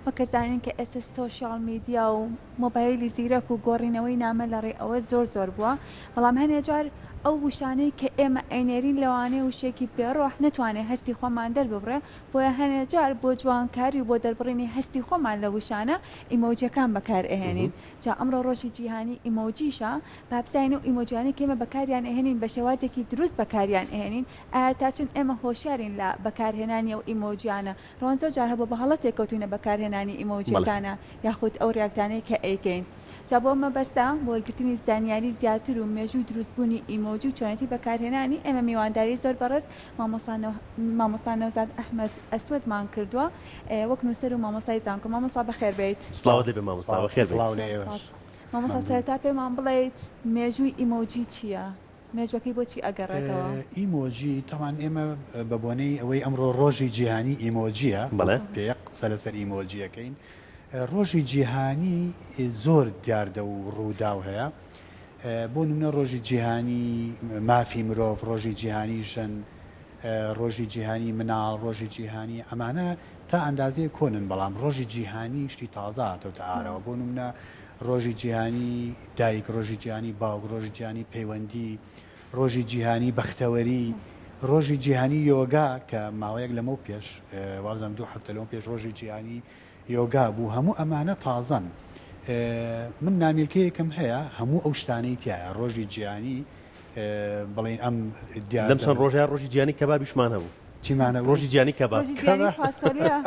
وەک ئەزانین کە ئێستا سۆشیال میدیا و مۆبایلی زیرەک و گۆڕینەوەی نامە لە ڕێی ئەوە زۆر زۆر بووە، بەڵام هەنێ جار ئەو وشانەی کە ئێمە ئەینێرین لەوانەیە وشەیەکی بێ ڕۆح نەتوانێ هەستی خۆمان دەرببڕێ، بۆیە هەنێ جار بۆ جوانکاری و بۆ دەربڕینی هەستی خۆمان لە وشانە ئیمۆجیەکان بەکار ئەهێنین. جا ئەمڕۆ ڕۆژی جیهانی ئیمۆجیشە، با بزانین ئەو ئیمۆجیانەی کە ئێمە بەکاریان ئەهێنین بە شێوازێکی دروست بەکاریان ئەهێنین، ئایا تا چەند ئێمە هۆشیارین لە بەکارهێنانی ئەو ئیمۆجیانە؟ ڕەوان زۆر جار هەبووە بە هەڵە تێکەوتوینە بەکارهێنانی ئیمۆجیەکانە یاخود ئەو react انەی کە ئەیکەین. جا بۆ ئەم مەبەستە بۆ وەرگرتنی زانیاری زیاتر و مێژووی دروستبوونی ئیمۆجی و چۆنێتی بەکارهێنانی ئێمە میوانداری زۆر بەڕێز مامۆستا مامۆستا نەوزاد ئەحمەد ئەسوەدمان کردووە وەک نووسەر و مامۆستای زانکۆ. مامۆستا بەخێر بێیت. سڵاوت لێبێ مامۆستا بەخێر بێیت. سڵاو لە ئێوەش. مامۆستا سەرەتا پێمان بڵێیت مێژووی ئیمۆجی چییە؟ مێژوەکەی بۆ چی ئەگەڕێتەوە؟ ئیمۆجی، تەبعەن ئێمە بە بۆنەی ئەوەی ئەمڕۆ ڕۆژی جیهانی ئیمۆجییە، بەڵێ. پێ قسە لەسەر ئیمۆجی ئەکەین. ڕۆژی جیهانی زۆر دیاردە و ڕووداو هەیە. بۆ نمونە ڕۆژی جیهانی مافی مرۆڤ، ڕۆژی جیهانی ژن، ڕۆژی جیهانی مناڵ، ڕۆژی جیهانی ئەمانە تا ئەندازەیەک کۆنن، بەڵام ڕۆژی جیهانی شتی تازە هاتۆتە ئاراوە. بۆ نمونە ڕۆژی جیهانی دایک، ڕۆژی جیهانی باوک، ڕۆژی جیهانی پەیوەندی، ڕۆژی جیهانی بەختەوەری، ڕۆژی جیهانی یۆگا کە ماوەیەک لەمەو پێش وابزانم دوو هەفتە لەمەو پێش ڕۆژی جیهانی یۆگا بوو، هەموو ئەمانە تازەن. من نامیلکەیەکم هەیە هەموو ئەو شتانەی تیایە، ڕۆژی جیهانی بڵێین ئەم دیاردە. لەم چەند ڕۆژەیا ڕۆژی جیهانی کەبابیشمان هەبوو. چیمان هەبوو؟ ڕۆژی جیهانی کەباب. ڕۆژی جیهانی فاسۆلیا.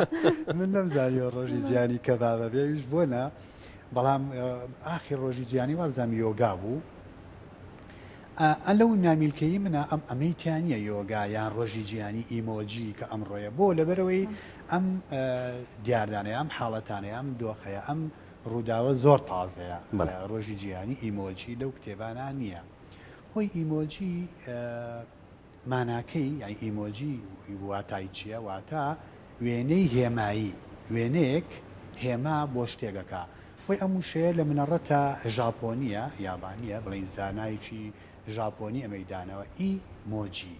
من نەمزانیوە ڕۆژی جیهانی کەبابە بێ ئەویش بۆ نا. بەڵام ئاخیر ڕۆژی جیهانی وابزانم یۆگا بوو. ئە لەو نامیلکەی منە ئەم ئەمەی تیا نییە یۆگا یان ڕۆژی جیهانی ئیمۆجی کە ئەمڕۆیە بۆ لەبەرەوەی ئەم دیاردانەیە ئەم حاڵەتانەیە ئەم دۆخەیە ئەم ڕووداوە زۆر تازەیە ڕۆژی جیهانی ئیمۆجی لەو کتێبانە نییە هۆی ئیمۆجی ماناکەی یانی ئیمۆجی واتای چییە؟ واتا وێنەی هێمایی، وێنەیەک هێما بۆ شتێک ئەکا. خۆی ئەم وشەیە لە بنەڕەتا ژاپۆنییە، یابانییە، بڵێین زانایەکی ژاپۆنی ئەمەی داناوە، ئی مۆجی.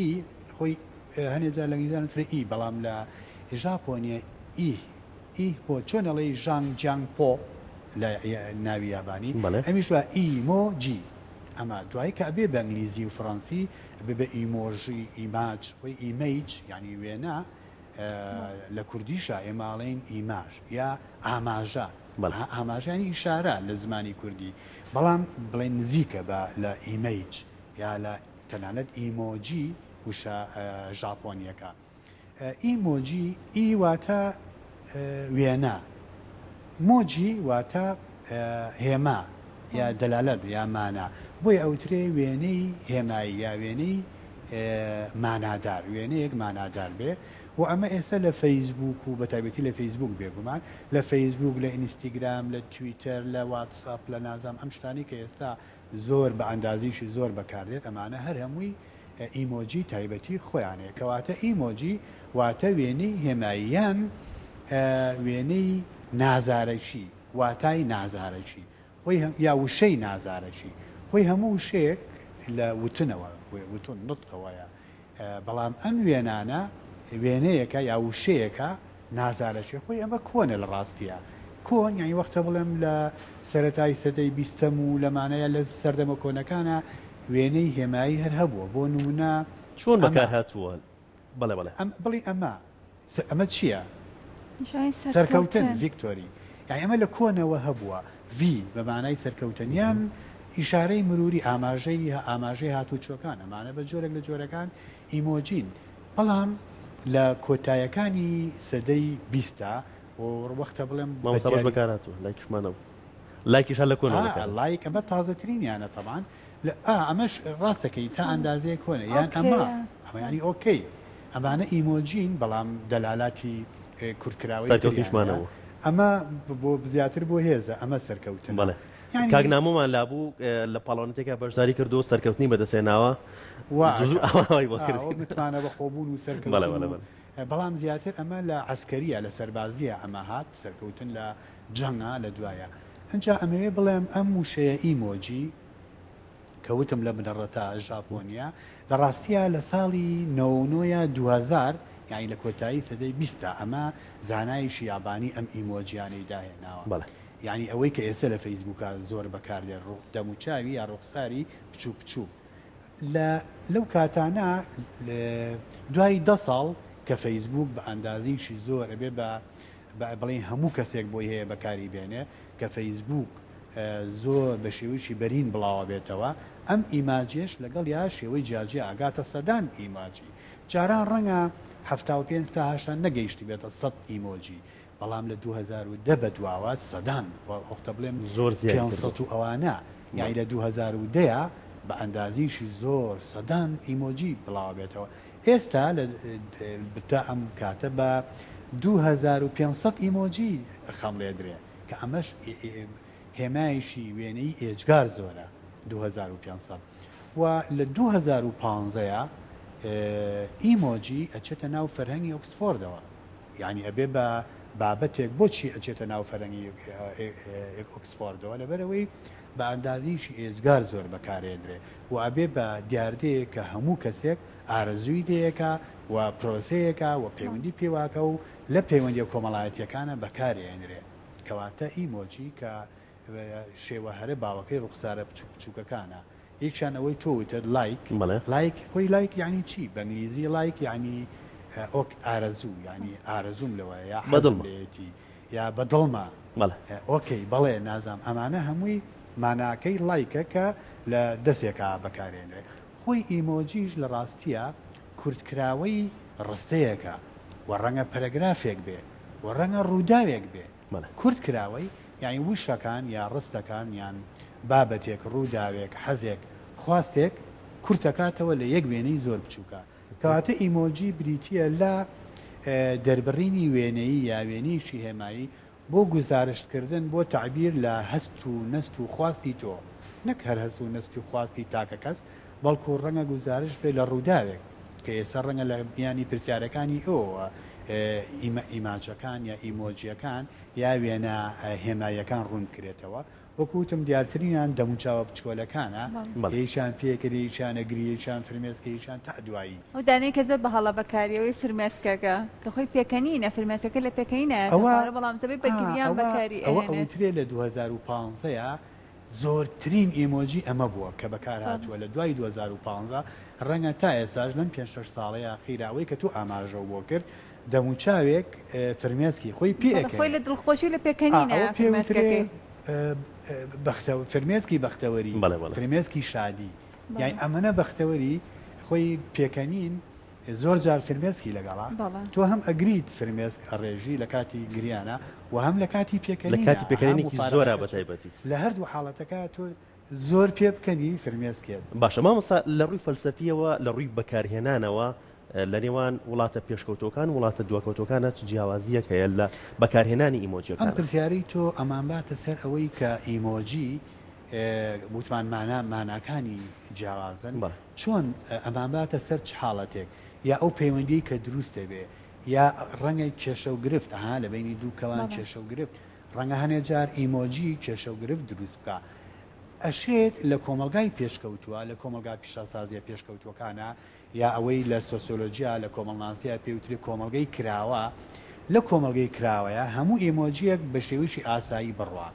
ئی خۆی هەنێ جار لە ئینگلیزی نووسرێ ئی، بەڵام لە ژاپۆنییە ئی، ئی پۆ، چۆن ئەڵێی ژانگ جیانگ پۆ لە ناوی یابانی، ئەمیش وا ئی مۆ جی. ئەمە دوایی کە ئەبێ بە ئینگلیزی و فڕەنسی ئەبێ بە ئیمۆژی، image، خۆی image یانی وێنە، لە کوردیشا ئێمە ئەڵێین ئیماژ یا ئاماژە، ئاماژە یانی ئیشارە لە زمانی کوردی، بەڵام بڵێین نزیکە بە لە image یا لە تەنانەت ئیمۆجی وشە ژاپۆنییەکە. ئیمۆجی، ئی واتە وێنە، مۆجی واتە هێما یا دەلالەت یا مانا، بۆیە ئەوترێ وێنەی هێمایی یا وێنەی مانادار، وێنەیەک مانادار بێ و ئەمە ئێستا لە فەیسبووک و بەتایبەتی لە فەیسبووک بێگومان لە فەیسبووک، لە ئینستیگرام، لە تویتەر، لە واتسئەپ، لە نازانم ئەم شتانەی کە ئێستا زۆر بە ئەندازەیەکی زۆر بەکاردێت ئەمانە هەر هەمووی ئیمۆجی تایبەتی خۆیان هەیە کەواتە ئیمۆجی واتە وێنەی هێمایی یان وێنەی نازارەکی واتای نازارەکی خۆی یا وشەی نازارەکی خۆی هەموو وشەیەک لە وتنەوە وتون نطقەوەیە بەڵام ئەم وێنانە وێنەیەکە یا وشەیەکە نازارەکی خۆی ئەمە کۆنە لە ڕاستیە کۆن یانی وەختە بڵێم لە سەرەتای سەدەی بیستەم و لەمانەیە لە سەردەمە کۆنەکانە وێنەی هێمایی هەر هەبووە بۆ نمونە چۆن بەکار هاتووە بەڵێ بەڵێ ئەم بڵی ئەمە ئەمە چییە؟ نیشانەی سەرکەوتن سەرکەوتن victory یانی ئەمە لە کۆنەوە هەبووە V بە مانای سەرکەوتن یان ئیشارەی مروری ئاماژەی ئاماژەی هاتوچۆکان ئەمانە بە جۆرێک لە جۆرەکان ئیمۆجین بەڵام لە کۆتایەکانی سەدەی بیستا و وەختە بڵێم بە مامۆستا ڕۆژ دیاری بەکار هاتووە لایکیشمان هەبوو لایکیش هەر لە کۆنەوە ئا بەکار هاتووە. لایک ئەمە تازەترینیانە تەبعەن لە ئا ئەمەش ڕاست دەکەی تا ئەندازەیەک کۆنە یان ئەمە ئۆکەیە ئەمە یانی okay ئەمانە ئیمۆجین بەڵام دەلالاتی کورتکراوەی تریان سەرکەوتنیشمان هەیە هەبوو. ئەمە بۆ زیاتر بۆ هێزە ئەمە سەرکەوتنە بەڵێ یانی کاک نامۆمان لابوو لە پاڵەوانێتیەکە بەشداری کردو سەرکەوتنی بەدەستهێناوە وا زوو زوو ئەکا ئاوای بۆ ئا ئەوە کردین. متمانە بەخۆبوون و بەڵێ سەرکەوتن بەڵێ و بەڵێ. بەڵام زیاتر ئەمە لە عەسکەریە لە سەربازیە ئەمە هات سەرکەوتن لە جەنگا لە دوایە ئنجا ئەمەوێ بڵێم ئەم وشەیە ئیمۆجی کە وتم لە بنەڕەتا ژاپۆنیە لە ڕاستیا لە ساڵی 99 یا 2000. یانی لە کۆتایی سەدەی بیستا ئەمە زانایەکی یابانی ئەم ئیمۆجیانەی داهێناوە. بەڵێ. یانی ئەوەی کە ئێستا لە فەیسبووکا زۆر بەکار دێ ڕوو دەموچاوی یا ڕوخساری بچووک بچووک لە لەو کاتانە دوای دە ساڵ کە فەیسبووک بە ئەندازەیەکی زۆر ئەبێ بە بڵێین هەموو کەسێک بۆی هەیە بەکاری بێنێ کە فەیسبووک زۆر بە شێوەیەکی بەرین بڵاوەبێتەوە ئەم ئیماجیەش لەگەڵیا شێوەی جیاجیا ئەگاتە سەدان ئیماجی جاران ڕەنگە 75 تا 80 نەگەیشتبێتە 100 ئیمۆجی بەڵام لە 2010 بەدواوە سەدان وەختە بڵێم زۆر زیاد 500 و ئەوانە یانی لە 2010 بە ئەندازیشی زۆر سەدان ئیمۆجی بڵاوەبێتەوە ئێستا لە تا ئەم کاتە بە 2500 ئیمۆجی خەمڵێدرێ کە ئەمەش هێمایشی وێنەی ئێجگار زۆرە 2500 و لە 2015 ئیمۆجی ئەچێتە ناو فەرهەنگی ئۆکسفۆردەوە یعنی ئەبێ بە بابەتێک بۆچی ئەچێتە ناو فەرهەنگی ئۆکسفۆردەوە لەبەرەوەی بە ئەندازیشی ئێجگار زۆر بەکارێندرێ و ئەبێ بە دیاردەیەک کە هەموو کەسێک ئارەزووی لێیەکا و پرۆسەیەکە و پەیوەندی پێواکە و لە پەیوەندیە کۆمەڵایەتیەکانە بەکارێنرێ کەواتە ئیمۆجی کە شێوە هەرە باوەکەی ڕوخسارە بچوک بچوکەکانە یەکیان ئەوەی تۆ وتت لایک لایک خۆی لایک یعنی چی بە ئینگلیزی لایک یعنی ئۆک ئارەزوو یعنی ئارەزووم لەوەیە یا حەزم لێیەتی یا بەدڵمە ئۆکەی بەڵێ نازام ئەمانە هەمووی ماناکەی لایکە کە لە دەسێکا بەکارێنرێ خۆی ئیمۆجیش لە ڕاستییا کورتکراوەی ڕستەیەکە و ڕەنگە پەرەگرافێک بێ و ڕەنگە ڕووداوێک بێ. کورتکراوەی یانی وشەکان یا ڕستەکان یان بابەتێک، ڕووداوێک، حەزێک، خواستێک کورتەکاتەوە لە یەک وێنەی زۆر بچووکا. کەواتە ئیمۆجی بریتییە لە دەربڕینی وێنەیی یا وێنەیەکی هێمایی بۆ گوزارشت کردن، بۆ تەعبیر لە هەست و نەست و خواستی تۆ، نەک هەر هەست و نەست و خواستی تاکە کەس، بەڵکو ڕەنگە گوزارشت بێت لە ڕووداوێک، کە ئێستا ڕەنگە لە میانی پرسیارەکانی ئێوەوە ئیماجەکان یا ئیمۆجییەکان یا وێنە هێماییەکان ڕوون بکرێتەوە. وەکو وتم دیارترینیان دەموچاوە بچکۆلەکانە، یەکیان پێکەنی، یەکیان ئەگری، یەکیان فرمێسکە، یەکیان تا دوایی. ئەو دانەی کە زۆر بە هەڵە بەکاری ئەوەی فرمێسکەکە کە خۆی پێکەنینە فرمێسکەکە لە پێکەنین نایەتە خوارەوە بەڵام زۆربەی بە گریان بەکاری ئەوە ئەهێنێت. ئەوترێ لە 2015 زۆرترین ئیمۆجی ئەمە بووە کە بەکار هاتووە لە دوای 2015 ڕەنگە تا ئێستاش لەم پێنج شەش ساڵەی ئاخیرا ئەوەی کە تۆ ئاماژەو بۆ کرد دەموچاوێک فرمێسکی خۆی پێ بەڵێ خۆی ئەکەنێ. لە دڵخۆشی و لە ئا پێکەنینە ئەوە پێ وترێ فرمێسکەکەی. بەختە فرمێسکی بەختەوەری بەڵێ بەڵێ. فرمێسکی شادی یانی بەڵێ. ئەمەنە بەختەوەری خۆی پێکەنین زۆر جار فرمێسکی لەگەڵە بەڵێ. تۆ هەم ئەگریت فرمێسک ئەڕێژی لە کاتی گریانا و هەم لە کاتی لە پێکەنینا کاتی ئەها پێکەنینێکی زۆرا موفارەقەکە بە چۆن تایبەتی. لە هەردوو حاڵەتەکە تۆ زۆر پێ بکەنی فرمێسکێت. باشە مامۆستا لە ڕووی فەلسەفیەوە لە ڕووی بەکارهێنانەوە لە نێوان وڵاتە پێشکەوتووەکان و وڵاتە دواکەوتووەکانا چ جیاوازییەک هەیە لە بەکارهێنانی ئەم ئیمۆجیەکانا؟ پرسیارەی تۆ ئەمانباتە سەر ئەوەی کە ئیمۆجی وتمان مانا ماناکانی جیاوازن بەڵێ. چۆن ئەمانباتە سەر چ حاڵەتێک یا ئەو پەیوەندیەی کە دروست دەبێ یا ڕەنگە کێشە و گرفت ئەها لە بەینی دوو کەوان بەڵێ. کێشە و گرفت ڕەنگە هەنێ جار ئیمۆجی کێشە و گرفت دروست بکا ئەشێت لە کۆمەڵگای پێشکەوتووە لە کۆمەڵگا پیشەسازیە پێشکەوتووەکانا یا ئەوەی لە سۆسیۆلۆجیا، لە کۆمەڵناسیا پێی وترێ کۆمەڵگەی کراوە، لە کۆمەڵگەی کراوەیا هەموو ئێمۆجییەک بە شێوەیەکی ئاسایی بڕوا.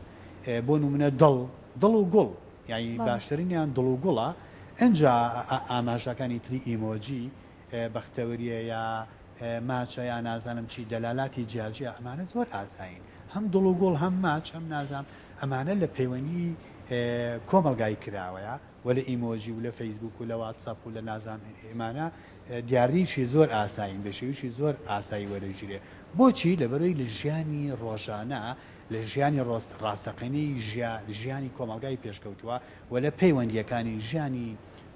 بۆ نموونە دڵ، دڵ و گوڵ، یانی باشترینیان دڵ و گوڵە، ئنجا ئاماژەکانی تری ئیمۆجی، بەختەوەرییە یا ماچە یا نازانم چی، دەلالاتی جیاجیا، ئەمانە زۆر ئاسایین. هەم دڵ و گوڵ، هەم ماچ، هەم نازانم ئەمانە لە پەیوەندی کۆمەڵگای کراوەیا. و لە ئیمۆجی و لە فەیسبوک و لە واتساپ و لە نازانم ئیمانە دیاردەیەکی زۆر ئاسایین بە شێوەیەکی زۆر ئاسایی وەرەگیرێ بۆچی لەبەرەوەی لە ژیانی ڕۆژانە لە ژیانی ڕۆست ڕاستەقینەی ژیا ژیانی کۆمەڵگای پێشکەوتووە و لە پەیوەندییەکانی ژیانی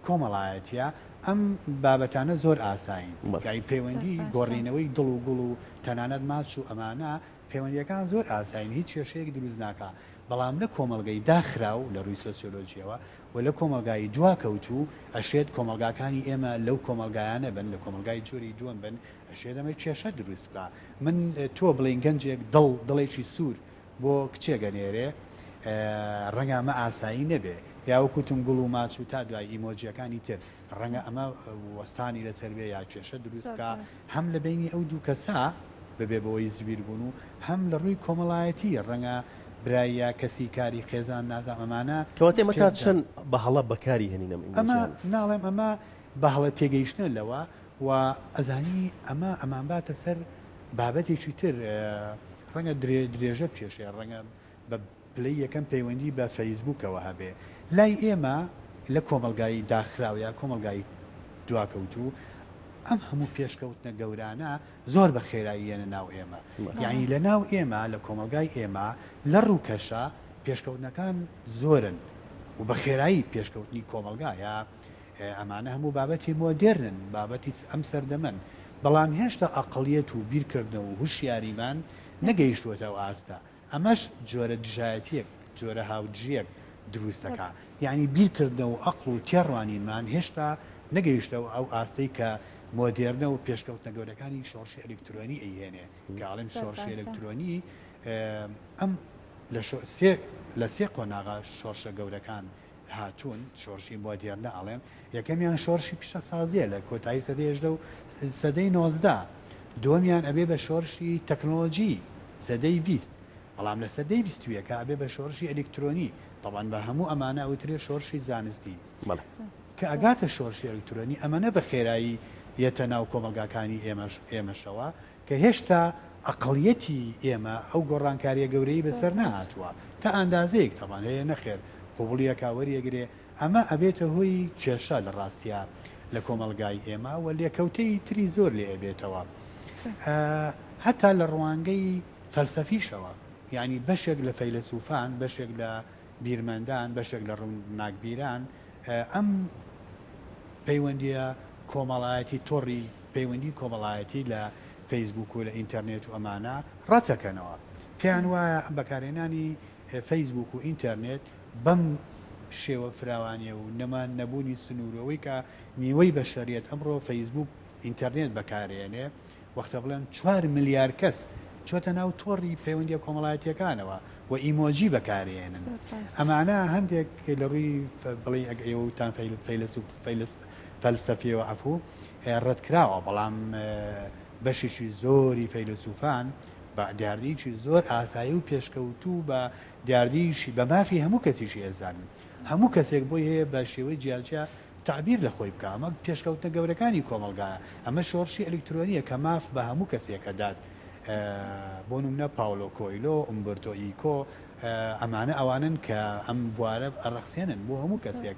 کۆمەڵایەتیە ئەم بابەتانە زۆر ئاسایین بەڵێ. یانی زۆر پەیوەندی باشە. گۆڕینەوەی دڵ و گوڵ و تەنانەت ماچ و ئەمانە پەیوەندییەکان زۆر ئاسایین هیچ کێشەیەک دروست ناکا بەڵام لە کۆمەڵگەی داخراو لە ڕووی سۆسیۆلۆجییەوە و لە کۆمەڵگای دواکەوتوو ئەشێت کۆمەڵگاکانی ئێمە لەو کۆمەڵگایانە بن لە کۆمەڵگای جۆری دووەم بن ئەشێت ئەمە کێشە دروست بکا من تۆ بڵێین گەنجێک دڵ دڵێکی سوور بۆ کچێک ئەنێرێ ڕەنگە ئەمە ئاسایی نەبێ یا وەکوتم گوڵ و ماچ و تا دوای ئیمۆجییەکانی تر. ڕەنگە ئەمە وەستانی لەسەر بێ یا کێشە دروست بکا هەم لە بەینی ئەو دوو کەسە ببێ بەوەی زویر بوون و هەم لە ڕووی کۆمەڵایەتی ڕەنگە برای یا کەسی کاری خێزان نازانم ئەمانە کەواتە ئێمە تا تێک بدات. چەند بە هەڵە بەکاری هێنین ئەم ئەمە ئیمۆجیانە؟ ناڵێم ئەمە بە هەڵە تێگەیشتنە لەوە و ئەزانی ئەمە ئەمانباتە سەر بابەتێکی تر ڕەنگە درێژە بکێشێ ڕەنگە بە پلەی یەکەم پەیوەندی بە فەیسبووکەوە هەبێ. لای ئێمە لە کۆمەڵگای داخراو یا کۆمەڵگای دواکەوتوو ئەم هەموو پێشکەوتنە گەورانە زۆر بە خێرایی یەنە ناو ئێمە. یانی لە ناو ئێمە لە کۆمەڵگای ئێمە لە ڕووکەشا پێشکەوتنەکان زۆرن و بە خێرایی پێشکەوتنی کۆمەڵگا یا ئەمانە هەموو بابەتی مۆدێرنن، بابەتی ئەم سەردەمەن. بەڵام هێشتا ئەقڵیەت و بیرکردنەوە و هوشیاریمان نەگەیشتووەتە ئەو ئاستە. ئەمەش جۆرە دژایەتییەک، جۆرە هاودژییەک دروست دەکا. یەعنی بیرکردنەوە و ئەقڵ و تێڕوانینمان هێشتا نەگەیشتەوە ئەو ئاستەی کە مۆدێرنە و پێشکەوتنە گەورەکانی شۆڕشی ئەلکترۆنی ئەیهێنێ. کە ئەڵێم شۆڕشی ئەلکترۆنی ئەم لە سێ لە سێ قۆناغا شۆڕشە گەورەکان هاتوون، شۆڕشی مۆدێرنە ئەڵێم، یەکەمیان شۆڕشی پیشەسازییە لە کۆتایی سەدەی 18 و سەدەی 19، دووەمیان ئەبێ بە شۆڕشی تەکنۆلۆجی سەدەی 20، بەڵام لە سەدەی بیست و یەکا ئەبێ بە شۆڕشی ئەلیکترۆنی، تەبعەن بە هەموو ئەمانە ئەوترێ شۆڕشی زانستی. کە ئەگاتە شۆڕشی ئەلیکترۆنی ئەمەنە بە خێرایی یەتە ناو کۆمەڵگاکانی ئێمەش ئێمەشەوە کە هێشتا ئەقڵیەتی ئێمە ئەو گۆڕانکاریە گەورەی بەسەر نەهاتووە تا ئەندازەیەک تەبعەن هەیە نەخێر قبوڵی ئەکا وەریئەگرێ ئەمە ئەبێتە هۆی کێشە لە ڕاستیا لە کۆمەڵگای ئێمە و لێکەوتەی تری زۆر لێ ئەبێتەوە هەتا لە ڕوانگەی فەلسەفیشەوە یانی بەشێک لە فەیلەسوفان بەشێک لە بیرمەندان بەشێک لە ڕووناکبیران ئەم پەیوەندیە کۆمەڵایەتی تۆڕی پەیوەندی کۆمەڵایەتی لە فەیسبووک و لە ئینتەرنێت و ئەمانە ڕەتەکەنەوە. پێیان وایە بەکارهێنانی فەیسبووک و ئینتەرنێت بەم شێوە فراوانیە و نەمان نەبوونی سنوور و ئەوەی کە نیوەی بەشەریەت ئەمڕۆ فەیسبووک ئینتەرنێت بەکارێنێ وەختە بڵێن چوار ملیار کەس چۆتە ناو تۆڕی پەیوەندیە کۆمەڵایەتیەکانەوە و ئیمۆجی بەکارێنن ئەمانە هەندێک لە ڕووی بڵێ ئەگ ئێوە وتان فەیلەسوف فەیلەس فەلسەفیەوە عەفو ڕەتکراوە بەڵام بەشێکی زۆری فەیلەسوفان بە دیاردەیەکی زۆر ئاسایی و پێشکەوتوو بە دیاردەیەکی بە مافی هەموو کەسیشی ئەزانن هەموو کەسێک بۆی هەیە بە شێوەی جیاجیا تەعبیر لە خۆی بکا ئەمە پێشکەوتنە گەورەکانی کۆمەڵگایە ئەمە شۆڕشی ئەلیکترۆنیە کە ماف بە هەموو کەسێک ئەدات بۆ نمونە پاولۆ کۆیلۆ ئومبرتۆ ئیکۆ ئەمانە ئەوانەن کە ئەم بوارە ئەڕەخسێنن بۆ هەموو کەسێک.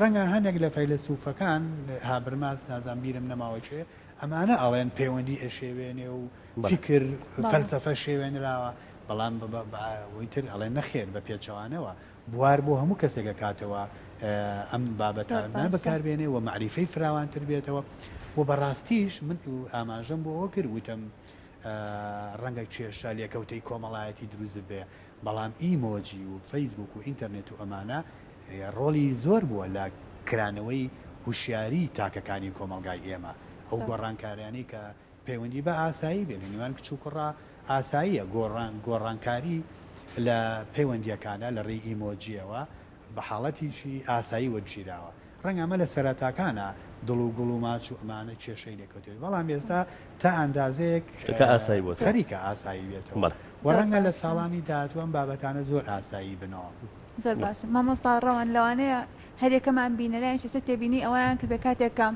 ڕەنگە هەنێک لە فەیلەسوفەکان، هابرماس نازانم بیرم نەماوە کێ، ئەمانە ئەڵێن پەیوەندی ئەشێوێنێ و فیکر، فەلسەفە شێوێنراوە، بەڵام ئەوی تر ئەڵێن نەخێر بە پێچەوانەوە بوار بۆ هەموو کەسێک ئەکاتەوە ئەم بابەتانە بەکاربێنێ و مەعریفەی فراوانتر بێتەوە و بەڕاستیش من ئاماژەم بۆ ئەوە کرد وتم ڕەنگە کێشە لێکەوتەی کۆمەڵایەتی دروست ببێ، بەڵام ئیمۆجی و فەیسبوک و ئینتەرنێت و ئەمانە ڕۆڵی زۆر بووە لە کرانەوەی هوشیاری تاکەکانی کۆمەڵگای ئێمە، ئەو گۆڕانکاریانەی کە پەیوەندی بە ئاسایی بێ لە نێوان کچ و کوڕا ئاساییە، گۆڕانکاری لە پەیوەندییەکانە لە ڕێی ئیمۆجییەوە بە حاڵەتیکی ئاسایی وەرگیراوە. ڕەنگە ئەمە لە سەرەتاکانا دڵ و گوڵ و ماچ و ئەمانە کێشەی لێکەوتبێت، بەڵام ئێستا تا ئەندازەیەک شتەکە ئاسایی بۆتەوە. خەریکە ئاسایی بێتەوە بەڵێ. و ڕەنگە لە ساڵانی داهاتوو ئەم بابەتانە زۆر ئاسایی بنەوە. زۆر باشە مامۆستا ڕەوەند، لەوانەیە هەریەکەمان بینەرانیش ئێستا تێبینی ئەوەیان کردبێت کاتێک کە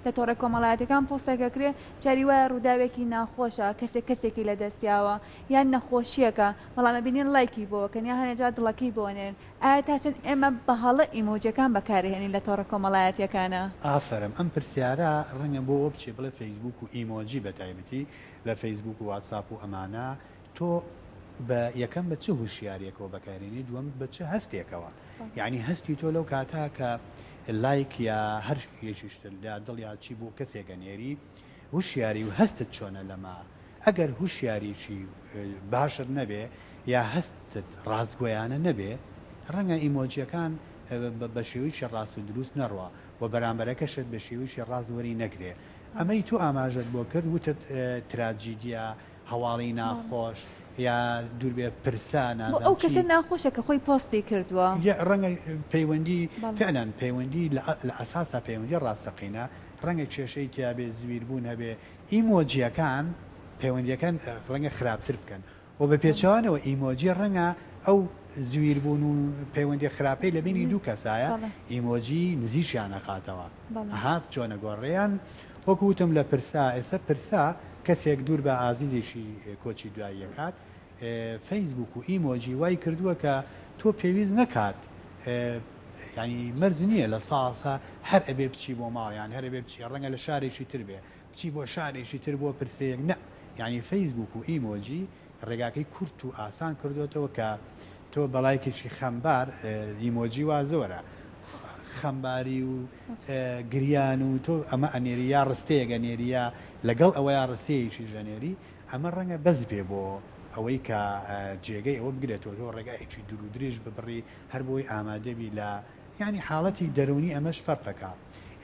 لە تۆڕە کۆمەڵایەتیەکان پۆستێک ئەکرێ جاری وایە ڕووداوێکی ناخۆشە کەسێک کەسێکی لەدەست یاوە یان نەخۆشیەکە بەڵام ئەبینین ڵایکی بۆ ئەکەن یان هەنێ جار دڵەکەی بۆ ئەنێرن ئایا تا چەند ئێمە بە هەڵە ئیمۆجیەکان بەکارئەهێنین لە تۆڕە کۆمەڵایەتیەکانا؟ ئافەرم ئەم پرسیارە ڕەنگە بۆ ئەوە بچێ بڵێ فەیسبوک و ئیمۆجی بە تایبەتی لە فەیسبوک و واتساپ و ئەمانە تۆ بە یەکەم بە چ هوشیاریەکەوە بەکارێنی دووەم بە چ هەستێکەوە یعنی هەستی تۆ لەو کاتە کە لایک یا هەر یەکیش تر یا دڵ یا چی بۆ کەسێک ئەنێری هوشیاری و هەستت چۆنە لەمە ئەگەر هوشیاریی باشت نەبێ یا هەستت ڕاستگۆیانە نەبێ ڕەنگە ئیمۆجیەکان بە شێوەیەکی ڕاست و دروست نەڕوا و بەرامبەرەکەشت بە شێوەیەکی ڕاست وەری نەگرێ ئەمەی تۆ ئاماژەت بۆ کرد وتت تراجیدیا هەواڵی ناخۆش. یا دوور بێ پرسە بۆ نازانم ئەو کەسە چی. ناخۆشە کە خۆی پۆستی کردووە. یە ڕەنگە پەیوەندی بەڵێ. فعلا پەیوەندی لە لە ئەساسا پەیوەندی ڕاستەقینە ڕەنگە کێشەی تیا بێ زویر بوون هەبێ ئیمۆجیەکان پەیوەندیەکان ڕەنگە خراپتر بکەن و بە پێچەوانەوە ئیمۆجی ڕەنگە ئەو زویر بوون و پەیوەندیە خراپەی لە بینی دوو کەسایە ئیمۆجی نزیکیان ئەخاتەوە ئەها چۆنە گۆڕێیان وەکو وتم لە پرسە ئێستا پرسە کەسێک دوور بە ئازیزێکی کۆچی دوایی ئەکات فەیسبوک و ئیمۆجی وای کردووە کە تۆ پێویست نەکات ینی مەرج نییە لە ساسە هەر ئەبێ بچی بۆ ماڵیان هەر ئەبێ بچی ڕەنگە لە شارێکی تر بێ بچی بۆ شارێکی تر بۆ پرسەیەک نە یانی فەیسبوک و ئیمۆجی ڕێگاکەی کورت و ئاسان کردۆتەوە کە تۆ بە لایکێکی خەمبار ئیمۆجی وا زۆرە خەمباری و گریان و تۆ ئەمە ئەنێری یا ڕستەیەک ئەنێری یا لەگەڵ ئەوە یا ڕستەیەکی ژەنێری ئەمە ڕەنگە بەس بێ بۆ ئەوەی کە جێگەی ئەوە بگرێتەوە تۆ ڕێگایەکی دوور و درێژ ببڕی هەر بۆی ئامادەبی لە یانی حاڵەتی دەروونی ئەمەش فەرقەکا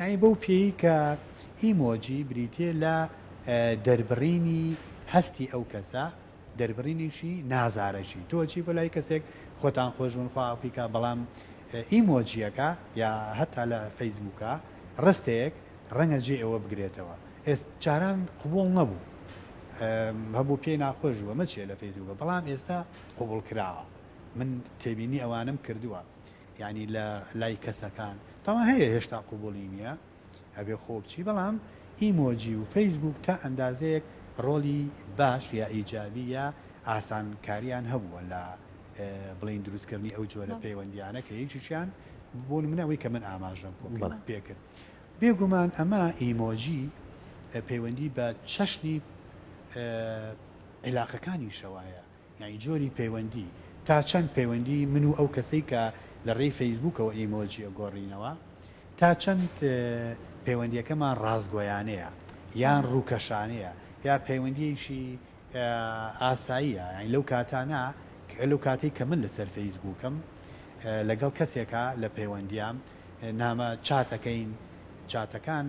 یانی بەو پێیەی کە ئیمۆجی بریتیە لە دەربڕینی هەستی ئەو کەسە دەربڕینێکی نازارەکی تۆ ئەچی بۆ لای کەسێک خۆتان خۆش بن خوا عەفوی کا بەڵام ئیمۆجیەکە یا هەتا لە فەیسبووکە ڕستەیەک ڕەنگە جێ ئەوە بگرێتەوە ئێست جاران قبوڵ نەبوو هەبوو پێی ناخۆش بوو ئەمە چیە لە فەیسبووکە بەڵام ئێستا قبوڵ کراوە من تێبینی ئەوانم کردووە یانی لە لای کەسەکان تەوا هەیە هێشتا قوبوڵی نییە ئەبێ خۆ بچی بەڵام ئیمۆجی و فەیسبوک تا ئەندازەیەک ڕۆڵی باش یا ئیجابی یا ئاسانکاریان هەبووە لە بڵین دروستکردنی ئەو جۆرە پەیوەندیانە کە یەکیشیان بۆ نمونە ئەوەی کە من ئاماژەم پێکرد بێگومان ئەمە ئیمۆجی پەیوەندی بە چەشنی عیلاقەکانیشەوە هەیە یانی جۆری پەیوەندی، تا چەند پەیوەندی من و ئەو کەسەی کە لە ڕێی فەیسبووکەوە ئیمۆجی ئەگۆڕینەوە، تا چەند پەیوەندییەکەمان ڕاستگۆیانەیە یان ڕووکەشانەیە یا پەیوەندییەکی ئاساییە، یانی لەو کاتانە لەو کاتەی کە من لەسەر فەیسبووکم لەگەڵ کەسێکا لە پەیوەندیام نامە چات ئەکەین، چاتەکان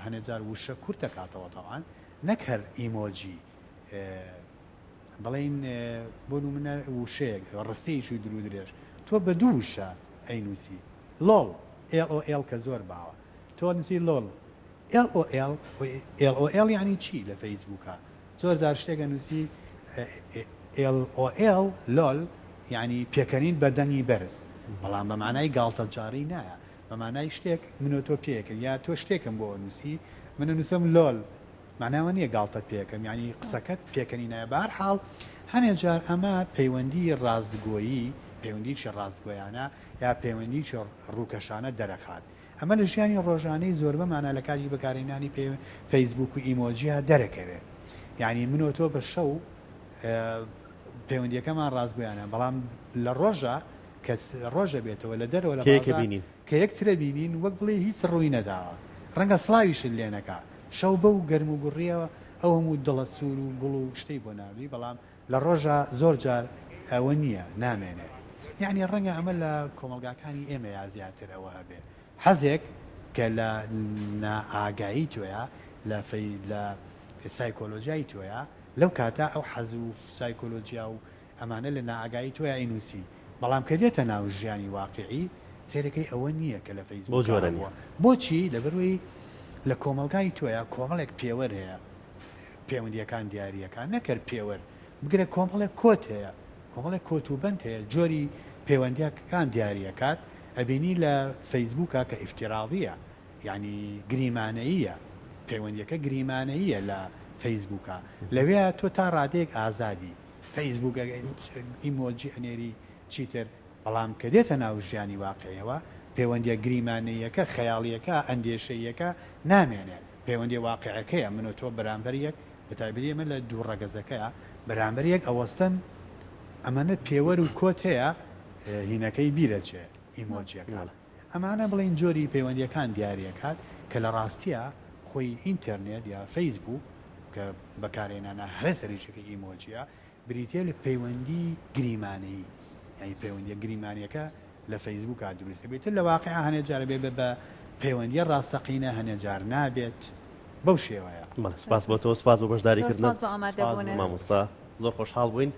هەنێ جار وشە کورت ئەکاتەوە تەبعەن نەک هەر ئیمۆجی. بڵێین بۆ نمونە وشەیەک ڕستەیەکی دوور و درێژ تۆ بە دوو وشە ئەینوسی لۆڵ LOL کە زۆر باوە تۆ نوسی لۆڵ LOL LOL یعنی چی لە فەیسبووکە زۆر جار شتێک ئەنووسی LOL لۆل یعنی پێکەنین بە دەنگی بەرز بەڵام بە مانای گاڵتەجاڕی نایە بە مانای شتێک من و تۆ پێکرد یا تۆ شتێکم بۆ ئەنووسی من ئەنووسم لۆل مانای ئەوە نییە گاڵتەت پێ ئەکەم یانی قسەکەت پێکەنینایە بەهەرحاڵ هەنێ جار ئەمە پەیوەندی ڕاستگۆیی پەیوەندیی ڕاستگۆیانە یا پەیوەندیی ڕووکەشانە دەرەخات ئەمە لە ژیانی ڕۆژانەی زۆربەمانە لە کاتی بەکارهێنانی پێ فەیسبوک و ئیمۆجیا دەرەکەوێ یانی من و تۆ بە شەو پەیوەندیەکەمان ڕاستگۆیانە بەڵام لە ڕۆژە کە ڕۆژە بێتەوە لە دەرەوە لە بازاڕ کە یەکترە بینین وەک بڵێ هیچ ڕووی نەداوە ڕەنگە سڵاویشت لێ نەکا شەو بەو گەرم و گوڕییەوە ئەو هەموو دڵە سوور و گوڵ و شتەی بۆ ناردووی، بەڵام لە ڕۆژا زۆر جار ئەوە نییە، نامێنێ. یەعنی ڕەنگە ئەمە لە کۆمەڵگاکانی ئێمەیا زیاتر ئەوە هەبێ. حەزێک کە لە نائاگایی تۆیا، لە فەی لە سایکۆلۆجیای تۆیا، لەو کاتە ئەو حەز و سایکۆلۆجیا و ئەمانە لە نائاگایی تۆیا ئەینوسی، بەڵام کە دێتە ناو ژیانی واقیعی سەیرەکەی ئەوە نییە کە لە بەو فەیسبووکا جۆرە نییە. هەبووە. بۆچی؟ لەبەروەی لە کۆمەڵگای تۆیا کۆمەڵێک پێوەر هەیە پێوەندییەکان دیارییەکا، نەک هەر پێوەر، بگرە کۆمەڵێک کۆت هەیە، کۆمەڵێک کۆت و بەند هەیە جۆری پەیوەندییەکان دیارییەکات، ئەبینی لە فەیسبووکا کە ئیفتیراضییە یانی گریمانەییە، پەیوەندییەکە گریمانەییە لە فەیسبووکا، لەوێیا تۆ تا ڕادەیەک ئازادی، فەیسبووک ئیمۆجی ئەنێری چیتر، بەڵام کە دێتە ناو ژیانی واقیعیەوە پەیوەندیە گریمانەییەکە، خەیاڵیەکە، ئەندێشەییەکە نامێنێ، پەیوەندیە واقیعەکەیە، من و تۆ بەرامبەر یەک، بەتایبەتی ئێمە لە دوو ڕەگەزەکەیا بەرامبەر یەک ئەوەستن، ئەمەنە پێوەر و کۆت هەیە هینەکەی بیرەچێ ئیمۆجیەکان. ئەمانە بڵێین جۆری پەیوەندیەکان دیاری ئەکات کە لە ڕاستیا خۆی ئینتەرنێت یا فەیسبووک کە بەکارهێنانە هەرە سەرەکیەکەی ئیمۆجیە بریتیە لە پەیوەندی گریمانەیی یانی پەیوەندیە گریمانیەکە لە فەیسبووکا دروست ئەبێت تر لە واقیعا هەنێ جار ئەبێ بە بە پەیوەندیە ڕاستەقینە هەنێ جار نابێت بەو شێوەیە. بەڵێ سپاس بۆ تۆ سپاس بۆ زۆر بەشداریکردنت سپاس بۆ ئامادەبوونت. مامۆستا. زۆر خۆشحاڵ بووین.